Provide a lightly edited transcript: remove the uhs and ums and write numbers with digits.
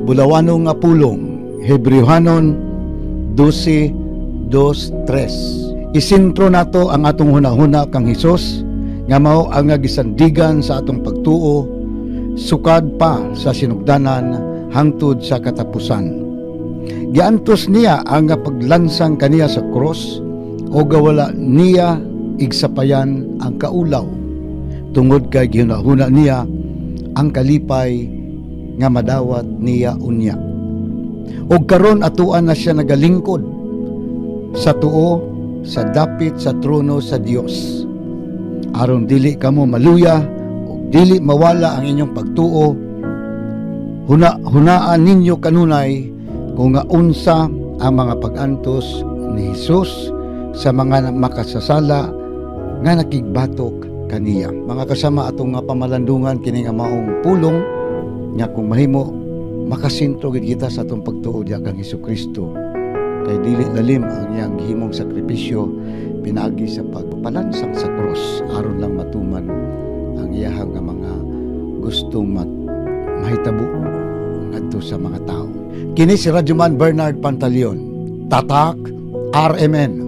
Bulawanong nga pulong, Hebreohanon 12:2-3. Isentro nato ang atong hunahuna kang Hesus nga mao ang nga gisandigan sa atong pagtuo sukad pa sa sinugdanan hangtod sa katapusan. Giantos niya ang paglansang kaniya sa krus o gawala niya igsapayan ang kaulaw tungod kay gihunahuna niya ang kalipay nga madawat niya unya. Og karon atuan na siya nagalingkod sa tuo sa dapit sa trono sa Dios. Aron dili kamo maluya ug dili mawala ang inyong pagtuo, huna hunaan ninyo kanunay kung nga unsa ang mga pag-antos ni Hesus sa mga makasasala nga nakigbatok kaniya. Mga kasama, atong nga pamalandungan kini nga maong pulong nga kung mahimo makasentro gid kita sa atong pagtuo diha kang Hesukristo kay dili lalim ang iyang gihimong sakripisyo pinaagi sa pagpalansang sa krus aron lang matuman ang iyahang nga mga gustong mahitabo ngadto sa mga tao. Kini si Radyoman Bernard Pantaleon. Tatak RMN.